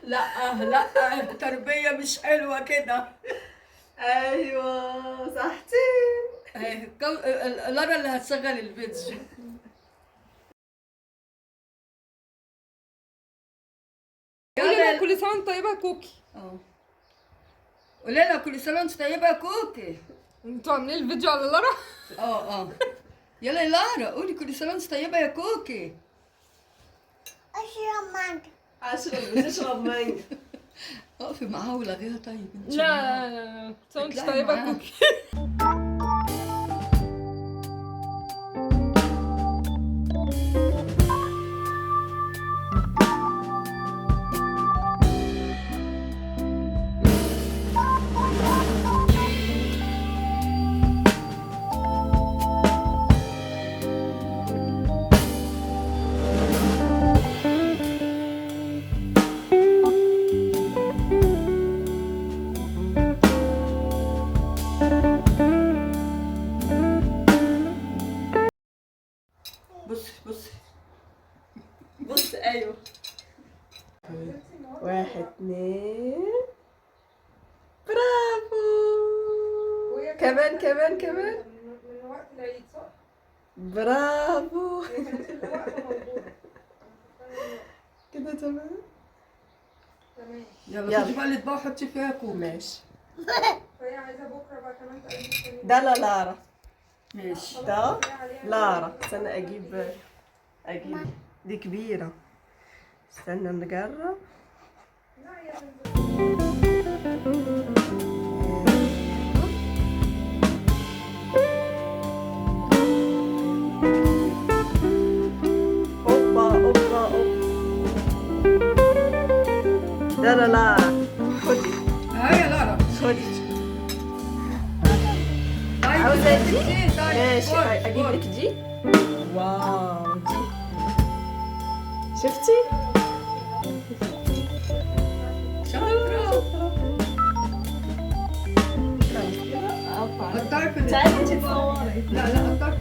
لا لا، تربية مش حلوة كده. ايوه صحتين. لارا اللي هتشغل الفيديو. قولي لها كل سنة وانت طيبة يا كوكي. اه قولي لها كل سنة وانت طيبة يا كوكي. انتوا عاملين الفيديو على لارا؟ اه يلا يا لارا قولي كل سنة وانت طيبة يا كوكي. اشرب مانجا. اشرب، بتشرب مانجا. اقفي معاها ولغيها. طيب انت لا لا لا، كل سنة وانت طيبة يا كوكي. بصي بصي بص. ايوه 1 2 برافو. كمان كمان كمان. من وقت العيد صح؟ برافو. كده تمام. تمام. يلا خدي بقى الاطباق وحطي فيها كوكي. ماشي. فهي عايزه بكره بقى كمان تقلب. ده لا لارا. ماشي. ده لارا. استنى اجيب دي كبيرة. استنى نجرب. اوبا اوبا اوبا. ده لا لارا. خدي. اهي يا لارا خدي. طيب عاوزة دي؟ طيب ماشي اجيب لك دي. واو دي شفتي؟ شاطرة. قطعي في تعالي انتي تصوري. لا لا قطعي.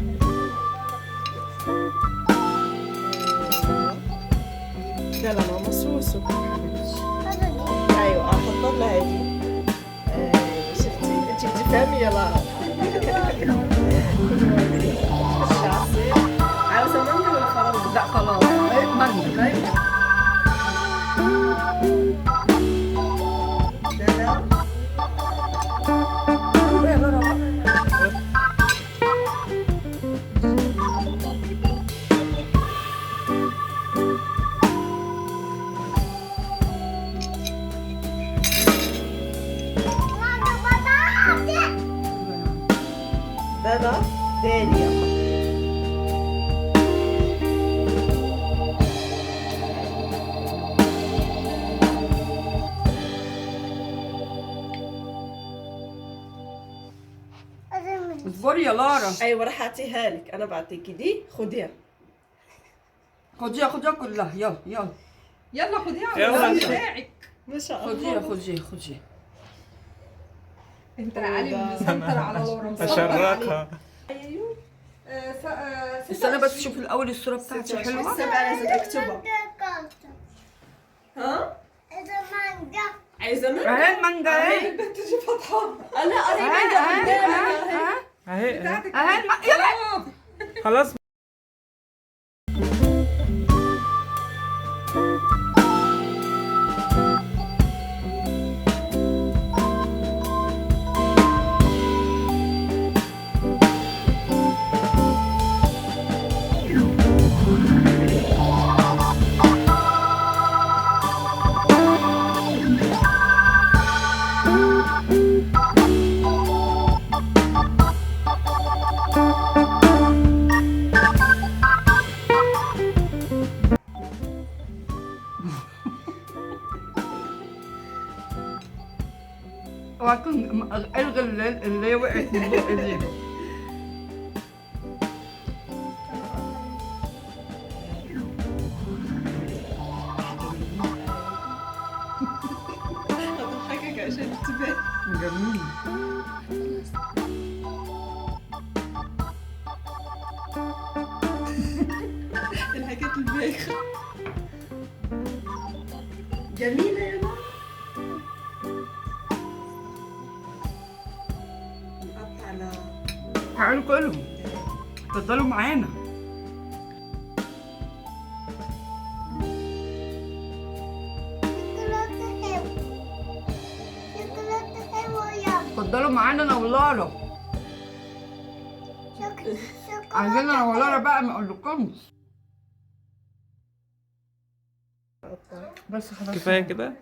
ده لا ماما سوسو حبيبتي. ايوه احط لها دي. شفتي انتي بتفهمي يا لارا. عاوزة مانجا ولا فراولة؟ لا خلاص مانجا. لا لا. يا لارا ده لا داليا. اصبري يا لارا. ايوه راح اعطيها لك، انا بعطيكي دي، خديها. خديها خديها كلها. يلا يلا يلا خديها على الوزن بتاعك. ما شاء الله. خديها خديها خديها. انت يا علي مسنتر على لارا. اشركها. ايوه. استنى بس شوف الاول الصورة بتاعتي حلوة. السبعة لازم اكتبها. ها؟ عايزة مانجا. عايزة مانجا؟ اهي المانجا اهي. البنت دي فاتحة. لا اهي مانجا قدامك اهي. اهي اهي يلا خلاص. اوعى الغي اللي وقعت من بقي دي. هضحكك عشان تبان. جميل. بايخة. جميلة يا ماما. نقطع على تعالوا كلوا، اتفضلوا معانا. اتفضلوا معانا انا ولارا. عايزين انا ولارا بقى ما اقولكمش. بس خلاص كفاية كده.